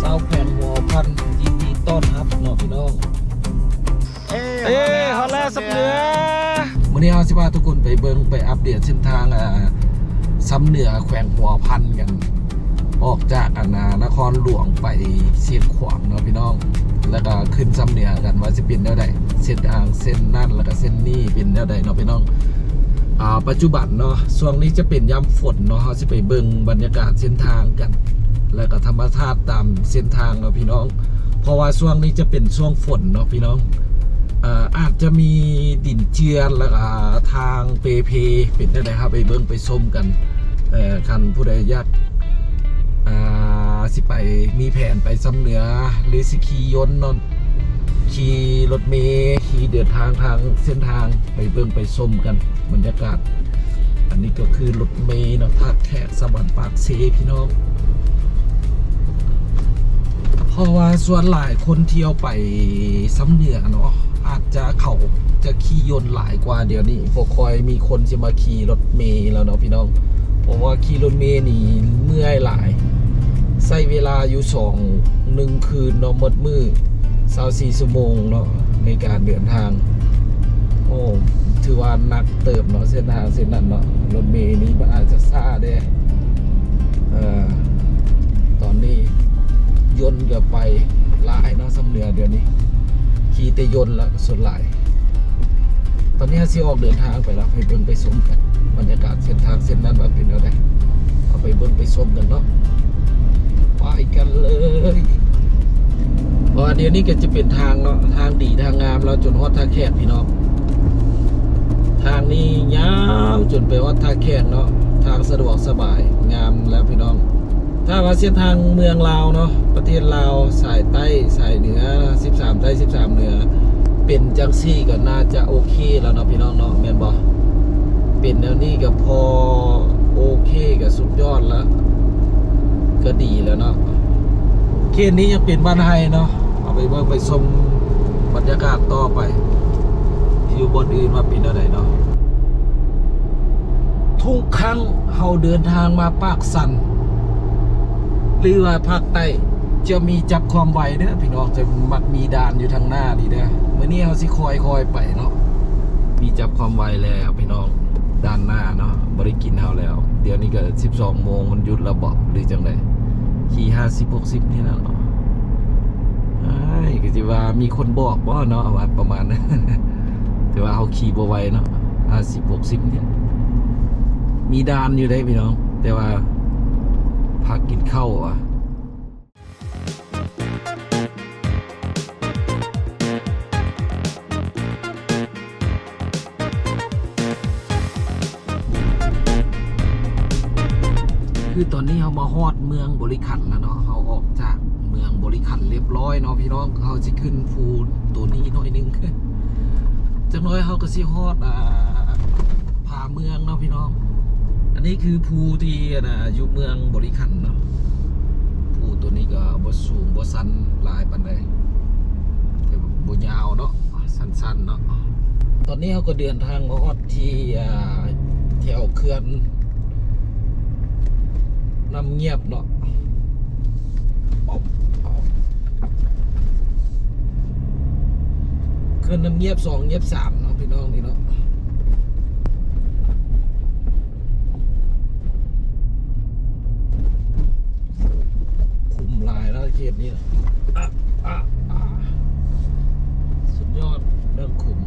ຊາວແຂວງຫົວພັນ ຍິນດີຕ້ອນຮັບເນາະພີ່ນ້ອງ. ເອີ ຮອດແລ້ວຊຳເໜືອ. ມື້ນີ້ເຮົາຊິພາທຸກຄົນໄປເບິ່ງ ໄປອັບເດດເສັ້ນທາງ ອ່າ ຊຳເໜືອແຂວງຫົວພັນກັນ ອອກຈາກ ອັນນ່າ ນະຄອນຫຼວງໄປຊຽງຂວາງເນາະພີ່ນ້ອງ ແລ້ວກໍຂຶ້ນຊຳເໜືອກັນວ່າຊິເປັນແນວໃດ ເສັ້ນທາງເສັ້ນນັ້ນ ແລ້ວກໍເສັ້ນນີ້ເປັນແນວໃດເນາະພີ່ນ້ອງ. ອ່າ ປັດຈຸບັນເນາະ ຊ່ວງນີ້ຈະເປັນຍາມຝົນເນາະ ເຮົາຊິໄປເບິ່ງບັນຍາກາດເສັ້ນທາງກັນ ແລ້ວກໍທຳມະຊາດຕາມເສັ້ນທາງເນາະພີ່ນ້ອງ. ເພາະວ່າຊ່ວງນີ້ຈະເປັນຊ່ວງຝົນເນາະພີ່ນ້ອງ ເອີ ອາດຈະມີດິນເຈື່ອນ ແລ້ວກໍທາງເປ່ເພ ເປັນຈັ່ງໃດ ເຮົາໄປເບິ່ງໄປຊົມກັນ ເອີ ຄັນຜູ້ໃດຢາກ ອ່າ ຊິໄປ ມີແຜນໄປຊຳເໜືອ ຫຼື ຊິຂີ່ຍົນເນາະ ຂີ່ລົດເມ ຂີ່ເດີນທາງທາງເສັ້ນທາງ ໄປເບິ່ງໄປຊົມກັນບັນຍາກາດ. ອັນນີ້ກໍຄືລົດເມເນາະ ທ່າແຂກ ສະຫວັນ ປາກເຊ ພີ່ນ້ອງ. ເພາະວ່າສ່ວນຫຼາຍຄົນທ່ຽວໄປຊຳເໜືອເນາະ ອາດຈະເຂົາຈະຂີ່ຍົນຫຼາຍກວ່າ ດຽວນີ້ບໍ່ຄ່ອຍມີຄົນຊິມາຂີ່ລົດເມແລ້ວເນາະພີ່ນ້ອງ ເພາະວ່າຂີ່ລົດເມນີ້ເມື່ອຍຫຼາຍ ໃຊ້ເວລາຢູ່ສອງ ໜຶ່ງຄືນເນາະ ໝົດມື້ຊາວສີ່ຊົ່ວໂມງເນາະ ໃນການເດີນທາງ. ໂອ້ ຖືວ່າໜັກເຕີບເນາະ ເສັ້ນທາງເສັ້ນນັ້ນເນາະ ລົດເມນີ້ມັນອາດຈະຊ້າແດ່. ເອີ ຕອນນີ້ຍົນກໍໄປຫຼາຍເນາະ ຊຳເໜືອດຽວນີ້ ຂີ່ແຕ່ຍົນລະສ່ວນຫຼາຍ. ຕອນນີ້ເຮົາຊິອອກເດີນທາງໄປລະ ໄປເບິ່ງໄປຊົມກັນ ບັນຍາກາດເສັ້ນທາງເສັ້ນນັ້ນວ່າເປັນແນວໃດ ເຮົາໄປເບິ່ງໄປຊົມກັນເນາະ ໄປກັນເລີຍ. ເພາະວ່າດຽວນີ້ກໍຈະເປັນທາງເນາະ ທາງດີທາງງາມແລ້ວ ຈົນຮອດທ່າແຂກພີ່ນ້ອງ. ທາງນີ້ຍາວຈົນໄປຮອດທ່າແຂກເນາະ ທາງສະດວກສະບາຍງາມແລ້ວພີ່ນ້ອງ. ຖ້າວ່າເສັ້ນທາງເມືອງລາວເນາະ ປະເທດລາວ ສາຍໃຕ້ສາຍເໜືອ ສິບສາມໃຕ້ສິບສາມເໜືອ ເປັນຈັ່ງຊີ້ກໍໜ້າຈະໂອເຄແລ້ວເນາະພີ່ນ້ອງເນາະ ແມ່ນບໍ່? ເປັນແນວນີ້ກໍພໍໂອເຄ ກໍສຸດຍອດລະ ກໍດີແລ້ວເນາະ. ເຂດນີ້ຍັງເປັນບ້ານໄຮ່ເນາະ ເຮົາໄປເບິ່ງໄປຊົມບັນຍາກາດຕໍ່ໄປ ຢູ່ບ່ອນອື່ນວ່າເປັນແນວໃດເນາະ. ທຸກຄັ້ງເຮົາເດີນທາງມາປາກຊັນ ຫຼືວ່າພາກໃຕ້ ຈະມີຈັບຄວາມໄວເດີພີ່ນ້ອງ ຈະມັກມີດ່ານຢູ່ທາງໜ້ານີ້ເດີ. ມື້ນີ້ເຮົາຊິຄ່ອຍໆໄປເນາະ ມີຈັບຄວາມໄວແລ້ວພີ່ນ້ອງ ດ່ານໜ້າເນາະ ບໍ່ໄດ້ກິນເຮົາແລ້ວ. ດຽວນີ້ກໍສິບສອງໂມງ ມັນຢຸດແລ້ວບໍ ຫຼືຈັ່ງໃດ? ຂີ່ຫ້າສິບ ຫົກສິບນີ້ແຫຼະເນາະ. ອ້າຍ ກໍຊິວ່າມີຄົນບອກບໍເນາະ ວ່າປະມານນັ້ນ ແຕ່ວ່າເຮົາຂີ່ບໍ່ໄວເນາະ ຫ້າສິບ ຫົກສິບນີ້ ມີດ່ານຢູ່ເດ້ພີ່ນ້ອງ ແຕ່ວ່າພັກກິນເຂົ້າວ່າ. ຄືຕອນນີ້ເຮົາມາຮອດເມືອງບໍລິຂັນແລ້ວເນາະ ເຮົາອອກຈາກເມືອງບໍລິຂັນລຽບຮ້ອຍເນາະພີ່ນ້ອງ ເຮົາຊິຂຶ້ນພູໂຕນີ້ໜ້ອຍໜຶ່ງ ຈັກໜ້ອຍເຮົາກໍຊິຮອດ ອ່າ ຜາເມືອງເນາະພີ່ນ້ອງ. ອັນນີ້ຄືພູທີ່ ອັນນ່າ ຢູ່ເມືອງບໍລິຂັນເນາະ ພູໂຕນີ້ກໍບໍ່ສູງບໍ່ຊັນຫຼາຍປານໃດ ແຕ່ວ່າບໍ່ຍາວເນາະ ສັ້ນໆເນາະ. ຕອນນີ້ເຮົາກໍເດີນທາງມາຮອດທີ່ ອ່າ ແຖວເຂື່ອນນ້ຳງຽບເນາະ ເຂື່ອນນ້ຳງຽບສອງ ງຽບສາມເນາະ ພີ່ນ້ອງນີ້ເນາະ. ຂຸມຫຼາຍເນາະເຂດນີ້ ອະ ອະ ອະ ສຸດຍອດເລື່ອງຂຸມ.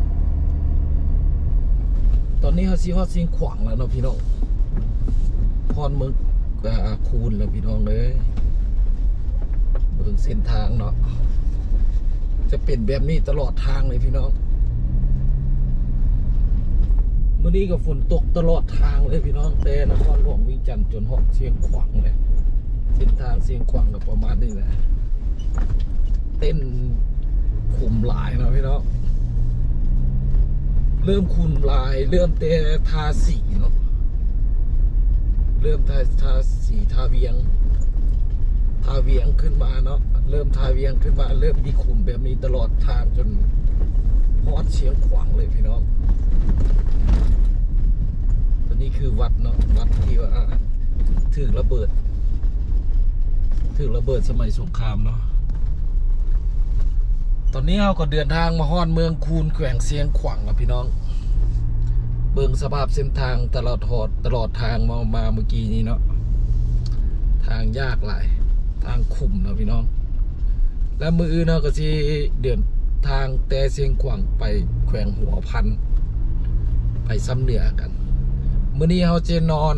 ຕອນນີ້ເຮົາຊິຮອດຊຽງຂວາງແລ້ວເນາະພີ່ນ້ອງ ຮອດເມືອງ ອ່າ ຄູນແລ້ວພີ່ນ້ອງເອີຍ. ເບິ່ງເສັ້ນທາງເນາະ ຈະເປັນແບບນີ້ຕະຫຼອດທາງເລີຍພີ່ນ້ອງ. ມື້ນີ້ກໍຝົນຕົກຕະຫຼອດທາງເລີຍພີ່ນ້ອງ ແຕ່ນະຄອນຫຼວງວຽງຈັນຈົນຮອດຊຽງຂວາງເລີຍ. ເສັ້ນທາງຊຽງຂວາງກໍປະມານນີ້ແຫຼະ. ເຕັ້ນຂຸມຫຼາຍເນາະພີ່ນ້ອງ, ເລີ່ມຂຸມຫຼາຍ ເລີ່ມແຕ່ທ່າສີເນາະ, ເລີ່ມທ່າ ທ່າສີ ທ່າວຽງ ທ່າວຽງຂຶ້ນມາເນາະ, ເລີ່ມທ່າວຽງຂຶ້ນມາ ເລີ່ມມີຂຸມແບບນີ້ຕະຫຼອດທາງ ຈົນຮອດຊຽງຂວາງເລີຍພີ່ນ້ອງ. ຕົວນີ້ຄືວັດເນາະ, ວັດທີ່ວ່າຖືກລະເບີດ ຖືກລະເບີດສະໄໝສົງຄາມເນາະ. ຕອນນີ້ເຮົາກໍເດີນທາງມາຮອດເມືອງຄູນ ແຂວງຊຽງຂວາງແລ້ວພີ່ນ້ອງ. ເບິ່ງສະພາບເສັ້ນທາງຕະຫຼອດຮອດ ຕະຫຼອດທາງມາ ມາເມື່ອກີ້ນີ້ເນາະ, ທາງຍາກຫຼາຍ ທາງຂຸມເນາະພີ່ນ້ອງ. ແລະ ມື້ອື່ນເຮົາກໍຊິເດີນທາງແຕ່ຊຽງຂວາງໄປແຂວງຫົວພັນ ໄປຊຳເໜືອກັນ. ມື້ນີ້ເຮົາຈະນອນ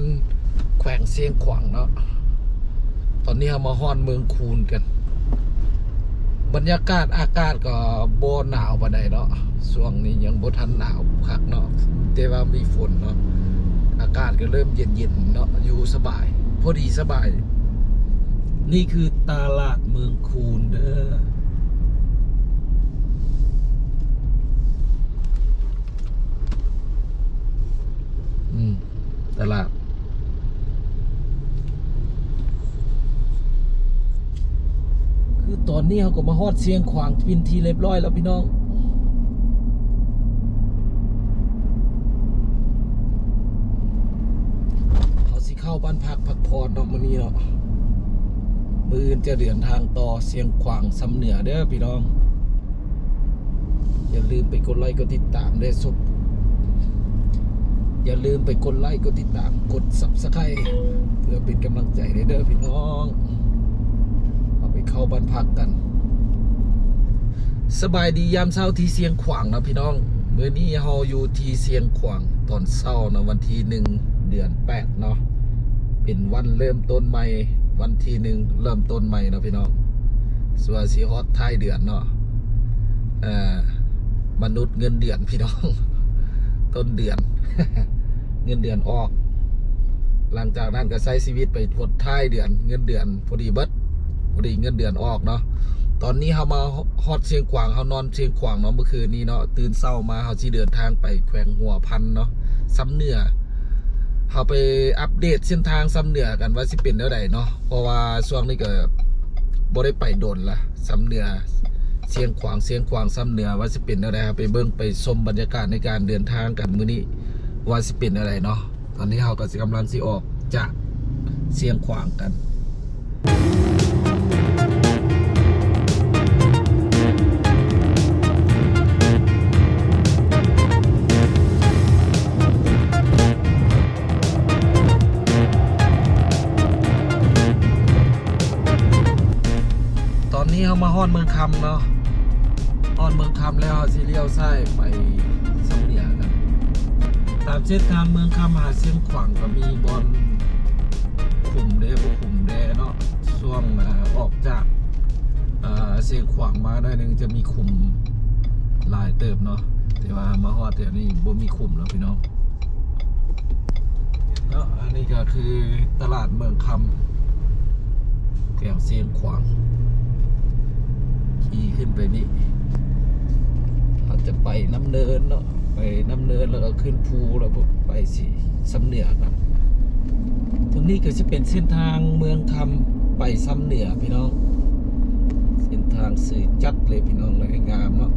ແຂວງຊຽງຂວາງເນາະ. ຕອນນີ້ເຮົາມາຮອດເມືອງຄູນກັນ. ບັນຍາກາດອາກາດກໍບໍ່ໜາວປານໃດເນາະ, ຊ່ວງນີ້ຍັງບໍ່ທັນໜາວຄັກເນາະ, ແຕ່ວ່າມີຝົນເນາະ, ອາກາດກໍເລີ່ມເຢັນໆເນາະ, ຢູ່ສະບາຍ ພໍດີສະບາຍ. ນີ້ຄືຕະຫຼາດເມືອງຄູນເດີ. ອືມ ຕະຫຼາດ ຄືຕອນນີ້ເຮົາກໍມາຮອດຊຽງຂວາງເປັນທີ່ຮຽບຮ້ອຍແລ້ວພີ່ນ້ອງ. ເຮົາຊິເຂົ້າບ້ານພັກພັກຜ່ອນເນາະ ມື້ນີ້ເນາະ, ມື້ອື່ນຈະເດີນທາງຕໍ່ຊຽງຂວາງຊຳເໜືອເດີພີ່ນ້ອງ. ຢ່າລືມໄປກົດໄລກົດຕິດຕາມເດີ ສົບ ຢ່າລືມໄປກົດໄລກົດຕິດຕາມ ກົດ Subscribe ເພື່ອເປັນກຳລັງໃຈເດີພີ່ນ້ອງ. ເຮົາໄປເຂົ້າບ້ານພັກກັນ. ສະບາຍດີຍາມເຊົ້າທີ່ຊຽງຂວາງເນາະພີ່ນ້ອງ. ມື້ນີ້ເຮົາຢູ່ທີ່ຊຽງຂວາງຕອນເຊົ້າເນາະ, ວັນທີໜຶ່ງ ເດືອນແປດເນາະ, ເປັນວັນເລີ່ມຕົ້ນໃໝ່ ວັນທີໜຶ່ງເລີ່ມຕົ້ນໃໝ່ເນາະພີ່ນ້ອງ, ສ່ວນຊິຮອດທ້າຍເດືອນເນາະ. ເອີ ມະນຸດເງິນເດືອນພີ່ນ້ອງ, ຕົ້ນເດືອນ ເງິນເດືອນອອກ, ຫຼັງຈາກນັ້ນກໍໃຊ້ຊີວິດໄປຫົດທ້າຍເດືອນ ເງິນເດືອນພໍດີເບິດ ພໍດີເງິນເດືອນອອກເນາະ. ຕອນນີ້ເຮົາມາຮອດຊຽງຂວາງ ເຮົານອນຊຽງຂວາງເນາະ ມື້ຄືນນີ້ເນາະ, ຕື່ນເຊົ້າມາເຮົາຊິເດີນທາງໄປແຂວງຫົວພັນເນາະ ຊຳເໜືອ. ເຮົາໄປອັບເດດເສັ້ນທາງຊຳເໜືອກັນວ່າຊິເປັນແນວໃດເນາະ, ເພາະວ່າຊ່ວງນີ້ກໍບໍ່ໄດ້ໄປດົນລະ ຊຳເໜືອ ຊຽງຂວາງ ຊຽງຂວາງ ຊຳເໜືອ ວ່າຊິເປັນແນວໃດ. ເຮົາໄປເບິ່ງໄປຊົມບັນຍາກາດໃນການເດີນທາງກັນມື້ນີ້ວ່າຊິເປັນແນວໃດເນາະ. ຕອນນີ້ເຮົາກໍຊິ ກຳລັງຊິອອກຈາກຊຽງຂວາງກັນ. ຕອນນີ້ເຮົາມາຮອດເມືອງຄຳເນາະ, ຮອດເມືອງຄຳແລ້ວເຮົາຊິລ້ຽວຊ້າຍໄປຊຳເໜືອກັນ. ຕາມເສັ້ນທາງເມືອງຄຳຫາຊຽງຂວາງກໍມີບ່ອນຂຸມແດ່ບໍ່ຂຸມແດ່ເນາະ, ຊ່ວງ ອາ ອອກຈາກ ອາ ຊຽງຂວາງມາໜ້ອຍໜຶ່ງຈະມີຂຸມຫຼາຍເຕີບເນາະ, ແຕ່ວ່າມາຮອດແຖວນີ້ບໍ່ມີຂຸມແລ້ວພີ່ນ້ອງ. ເນາະ ອັນນີ້ກໍຄືຕະຫຼາດເມືອງຄຳ ແຂວງຊຽງຂວາງ. ຂີ່ຂຶ້ນໄປນີ້ ເຮົາຈະໄປນ້ຳເນີນເນາະ, ໄປນ້ຳເນີນ ແລ້ວກໍຂຶ້ນພູ ແລ້ວກໍໄປຊິຊຳເໜືອກັນ. ຕົງນີ້ກໍຊິເປັນເສັ້ນທາງເມືອງຄຳໄປຊຳເໜືອ ພີ່ນ້ອງ, ເສັ້ນທາງຊື່ຈັດເລີຍພີ່ນ້ອງເອີຍ, ງາມເນາະ.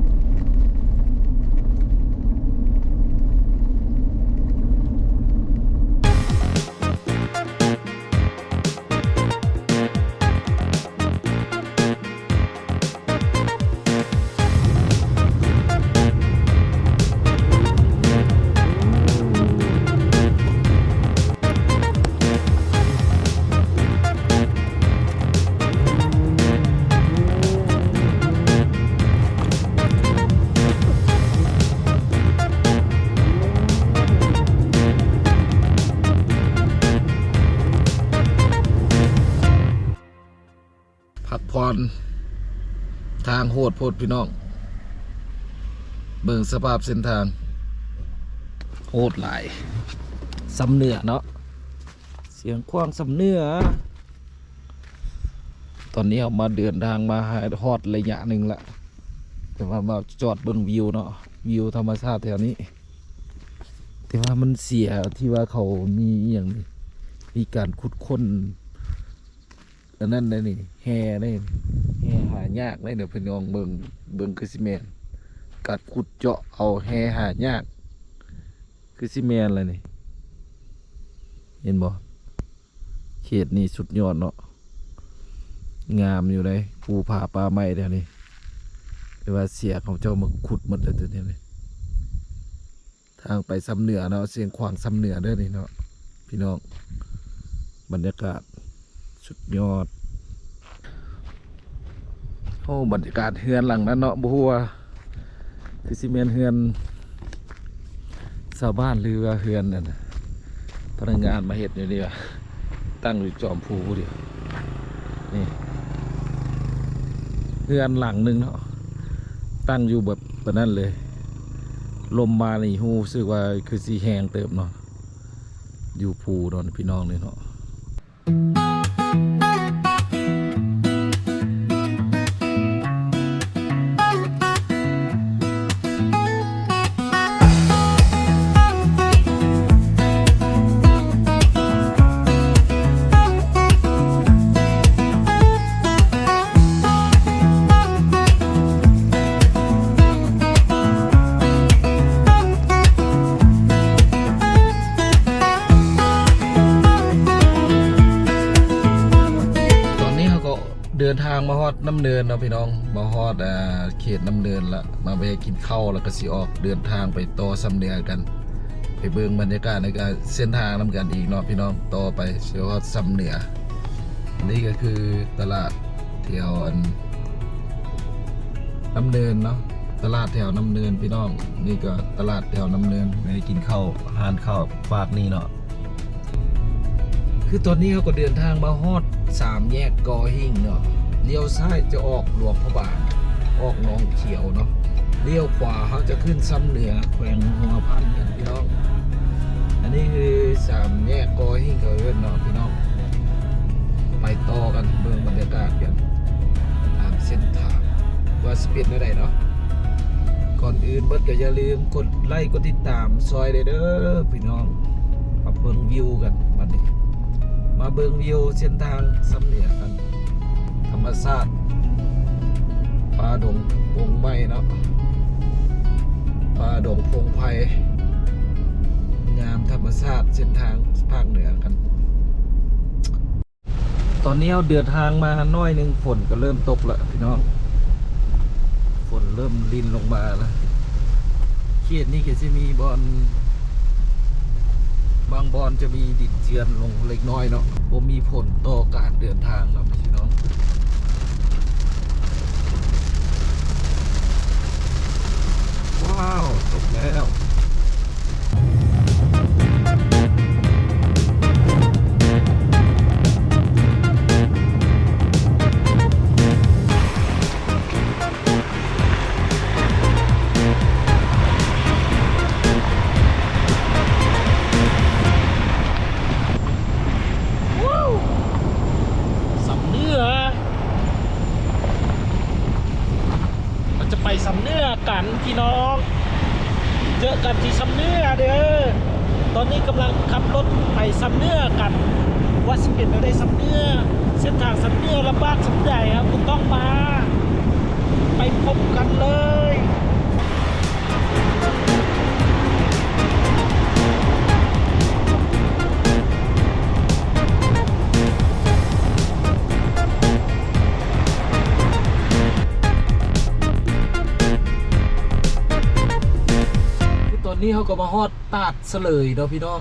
ພັກຜ່ອນ. ທາງໂຫດໂພດພີ່ນ້ອງ, ເບິ່ງສະພາບເສັ້ນທາງ ໂຫດຫຼາຍ. ຊຳເໜືອເນາະ, ຊຽງຂວາງຊຳເໜືອ. ຕອນນີ້ເຮົາມາເດີນທາງມາຫາຮອດໄລຍະໜຶ່ງລະ ແຕ່ວ່າມາຈອດເບິ່ງວິວເນາະ ວິວທຳມະຊາດແຖວນີ້ ແຕ່ວ່າມັນເສຍທີ່ວ່າເຂົາມີອີ່ຫຍັງນີ້ ມີການຂຸດຄົ້ນ ອັນນັ້ນໄດ໋ນີ້ ແຮ່ໄດ໋ນີ້ ແຮ່ຫາຍາກໄດ໋ນີ້ ພີ່ນ້ອງເບິ່ງ ເບິ່ງຄືຊິແມ່ນ ການຂຸດເຈາະເອົາແຮ່ຫາຍາກ ຄືຊິແມ່ນລະນີ້ ເຫັນບໍ່? ເຂດນີ້ສຸດຍອດເນາະ ງາມຢູ່ເດ້ ພູຜາປ່າໄມ້ແຖວນີ້ ແຕ່ວ່າເສຍ ເຂົາເຈົ້າມາຂຸດໝົດແລ້ວແຖວນີ້ ທາງໄປຊຳເໜືອເນາະ ຊຽງຂວາງຊຳເໜືອເດີນີ້ເນາະ ພີ່ນ້ອງ ບັນຍາກາດສຸດຍອດ. ໂອ້ ບັນຍາກາດເຮືອນຫຼັງນັ້ນເນາະ ບໍ່ຮູ້ວ່າຄືຊິແມ່ນເຮືອນຊາວບ້ານ ຫຼືວ່າເຮືອນອັນພະນັກງານມາເຮັດຢູ່ນີ້ວະ ຕັ້ງຢູ່ຈອມພູຜູ້ດຽວ ນີ້ ເຮືອນຫຼັງໜຶ່ງເນາະ ຕັ້ງຢູ່ແບບປານນັ້ນເລີຍ ລົມມານີ້ຮູ້ສຶກວ່າຄືຊິແຮງເຕີບເນາະ ຢູ່ພູເນາະ ພີ່ນ້ອງນີ້ເນາະ. ຕອນນີ້ເຮົາກໍເດີນທາງມາຮອດນ້ຳເນີນເນາະພີ່ນ້ອງ ມາຮອດ ອ່າ ເຂດນ້ຳເນີນລະ ມາແວ່ກິນເຂົ້າ ແລ້ວກໍຊິອອກເດີນທາງໄປຕໍ່ຊຳເໜືອກັນ ໄປເບິ່ງບັນຍາກາດ ແລ້ວກໍເສັ້ນທາງນຳກັນອີກເນາະພີ່ນ້ອງ ຕໍ່ໄປຊິຮອດຊຳເໜືອ. ອັນນີ້ກໍຄືຕະຫຼາດແຖວອັນ ນ້ຳເນີນເນາະ ຕະຫຼາດແຖວນ້ຳເນີນພີ່ນ້ອງ ນີ້ກໍຕະຫຼາດແຖວນ້ຳເນີນ ໄປກິນເຂົ້າ ຮ້ານເຂົ້າປາກນີ້ເນາະ. ຄືຕອນນີ້ເຮົາກໍເດີນທາງມາຮອດສາມແຍກກໍຫິ້ງເນາະ ລ້ຽວຊ້າຍຈະອອກຫຼວງພະບາງ ອອກໜອງຂຽວເນາະ ລ້ຽວຂວາເຮົາຈະຂຶ້ນຊຳເໜືອ ແຂວງຫົວພັນກັນພີ່ນ້ອງ. ອັນນີ້ຄືສາມແຍກກໍຫິ້ງເຂົາເອີ້ນເນາະພີ່ນ້ອງ ໄປຕໍ່ກັນເບິ່ງບັນຍາກາດກັນຕາມເສັ້ນທາງ ວ່າຊິເປັນແນວໃດເນາະ. ກ່ອນອື່ນເບິດກໍຢ່າລືມກົດໄລກ໌ກົດຕິດຕາມຊ່ອຍແດ່ເດີພີ່ນ້ອງ. ມາເບິ່ງວິວກັນບັດນີ້ ມາເບິ່ງວິວເສັ້ນທາງຊຳເໜືອກັນ ທຳມະຊາດ ປ່າດົງປົງໄມ້ເນາະ ປ່າດົງພົງໄພ ງາມທຳມະຊາດເສັ້ນທາງພາກເໜືອກັນ. ຕອນນີ້ເຮົາເດີນທາງມາໜ້ອຍໜຶ່ງ ຝົນກໍເລີ່ມຕົກແລ້ວພີ່ນ້ອງ ຝົນເລີ່ມລິນລົງມາແລ້ວ. ເຂດນີ້ກໍຊິມີບ່ອນ ບາງບ່ອນຈະມີດິນເຈື່ອນລົງເລັກນ້ອຍເນາະ ບໍ່ມີຜົນຕໍ່ການເດີນທາງເນາະພີ່ນ້ອງ. ວ້າວ ຕົກແລ້ວ. ຊຳເໜືອ ເຮົາຈະໄປຊຳເໜືອກັນພີ່ນ້ອງ ເຈີກັນທີ່ຊຳເໜືອເດີ. ຕອນນີ້ກຳລັງຂັບລົດໄປຊຳເໜືອກັນ ວ່າຊິເປັນແນວໃດຊຳເໜືອ ເສັ້ນທາງຊຳເໜືອລຳບາກສ່ຳໃດ ເຮົາກໍຕ້ອງມາ ໄປພົບກັນເລີຍ. ຄືຕອນນີ້ເຮົາກໍມາຮອດຕາດສະເຫຼີຍເນາະພີ່ນ້ອງ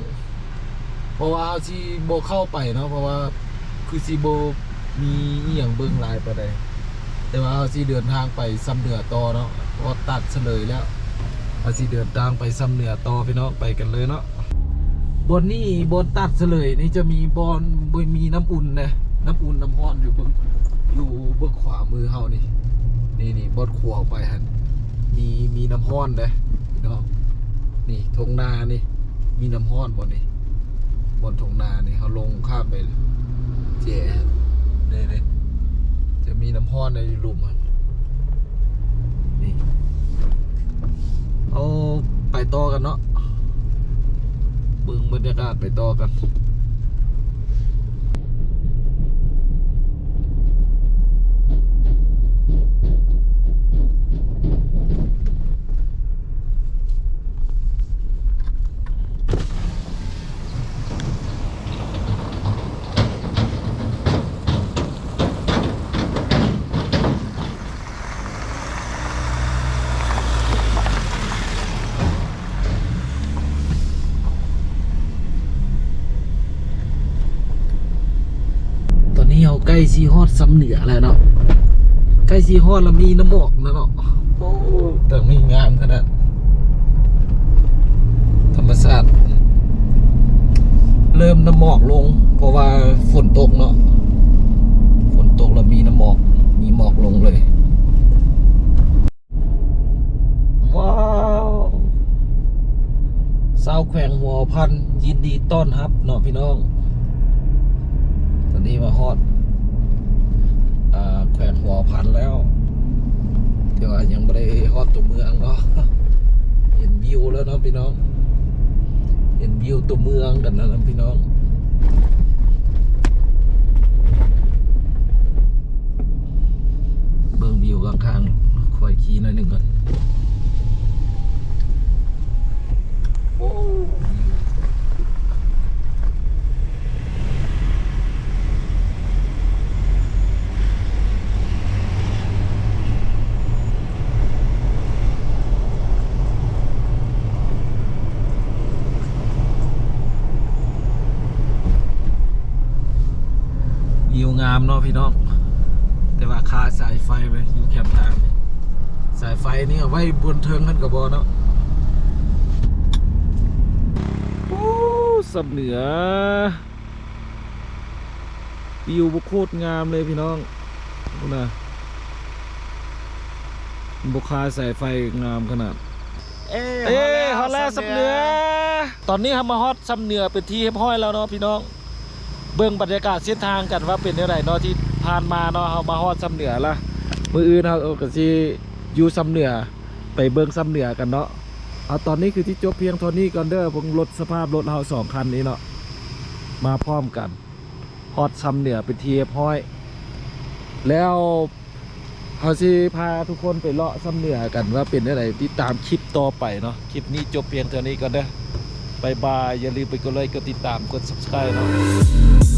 ເພາະວ່າເຮົາຊິບໍ່ເຂົ້າໄປເນາະ ເພາະວ່າຄືຊິບໍ່ມີອີ່ຫຍັງເບິ່ງຫຼາຍປານໃດ ແຕ່ວ່າເຮົາຊິເດີນທາງໄປຊຳເໜືອຕໍ່ເນາະ ຮອດຕາດສະເຫຼີຍແລ້ວ ເຮົາຊິເດີນທາງໄປຊຳເໜືອຕໍ່ພີ່ນ້ອງ ໄປກັນເລີຍເນາະ. ບ່ອນນີ້ ບ່ອນຕາດສະເຫຼີຍນີ້ຈະມີບ່ອນ ບໍ່ມີນ້ຳອຸ່ນເດ້ ນ້ຳອຸ່ນນ້ຳຮ້ອນຢູ່ເບື້ອງ ຢູ່ເບື້ອງຂວາມືເຮົານີ້ ນີ້ໆ ບ່ອນຂົວໄປຫັ້ນ ມີ ມີນ້ຳຮ້ອນເດ້ພີ່ນ້ອງ. ນີ້ທົ່ງນານີ້ ມີນ້ຳຮ້ອນບໍ່ນີ້ ບ່ອນທົ່ງນານີ້ ເຮົາລົງຂ້າມໄປແຈ ເດ້ໆ. ມີນ້ຳຮ້ອນໃນລຸ່ມຫັ້ນ. ນີ້ ເຮົາໄປຕໍ່ກັນເນາະ ເບິ່ງບັນຍາກາດໄປຕໍ່ກັນ. ຕອນນີ້ເຮົາໃກ້ຊິຮອດຊຳເໜືອແລ້ວເນາະ ໃກ້ຊິຮອດແລ້ວ ມີນ້ຳໝອກແລ້ວເນາະ. ໂອ້ ແຕ່ມີງາມຂະໜາດ ທຳມະຊາດ ເລີ່ມນ້ຳໝອກລົງ ເພາະວ່າຝົນຕົກເນາະ ຝົນຕົກແລ້ວມີນ້ຳໝອກ ມີໝອກລົງເລີຍ. ວ້າວ ຊາວແຂວງຫົວພັນ ຍິນດີຕ້ອນຮັບເນາະພີ່ນ້ອງ. ຕອນນີ້ມາຮອດ ອ່າ ແຂວງຫົວພັນແລ້ວ ແຕ່ວ່າຍັງບໍ່ໄດ້ຮອດຕົວເມືອງເນາະ. ເຫັນວິວແລ້ວເນາະພີ່ນ້ອງ ເຫັນວິວຕົວເມືອງກັນແລ້ວນະພີ່ນ້ອງ. ເບິ່ງວິວຂ້າງໆ ຂ້ອຍຂີ່ໜ້ອຍໜຶ່ງກ່ອນ. ໂອ້ ວິວງາມເນາະພີ່ນ້ອງ ແຕ່ວ່າຄາສາຍໄຟໄວ້ຢູ່ແຄມທາງ. ສາຍໄຟນີ້ເອົາໄວ້ບົນເທິງຫັ້ນກໍບໍ່ເນາະ. ໂອ້ ຊຳເໜືອ ວິວບໍ່ໂຄດງາມເລີຍພີ່ນ້ອງ. ພຸ້ນນະ ບໍ່ຄາສາຍໄຟ ງາມຂະໜາດ. ເອີ ເອີ ຮອດແລ້ວຊຳເໜືອ. ຕອນນີ້ເຮົາມາຮອດຊຳເໜືອເປັນທີ່ຮຽບຮ້ອຍແລ້ວເນາະພີ່ນ້ອງ. ເບິ່ງບັນຍາກາດເສັ້ນທາງກັນວ່າເປັນແນວໃດເນາະ. ທີ່ຜ່ານມາເນາະ ເຮົາມາຮອດຊຳເໜືອລະ ມື້ອື່ນເຮົາກໍຊິຢູ່ຊຳເໜືອ ໄປເບິ່ງຊຳເໜືອກັນເນາະ. ເອົາ ຕອນນີ້ຄືຊິຈົບພຽງເທົ່ານີ້ກ່ອນເດີ ເບິ່ງລົດ ສະພາບລົດເຮົາສອງຄັນນີ້ເນາະ ມາພ້ອມກັນ ຮອດຊຳເໜືອເປັນທີ່ຮຽບຮ້ອຍແລ້ວ. ເຮົາຊິພາທຸກຄົນໄປເລາະຊຳເໜືອກັນວ່າເປັນແນວໃດ ຕິດຕາມຄລິບຕໍ່ໄປເນາະ. ຄລິບນີ້ຈົບພຽງເທົ່ານີ້ກ່ອນເດີ ບາຍບາຍ. ຢ່າລືມໄປກົດໄລ ກົດຕິດຕາມ ກົດ Subscribe ເນາະ.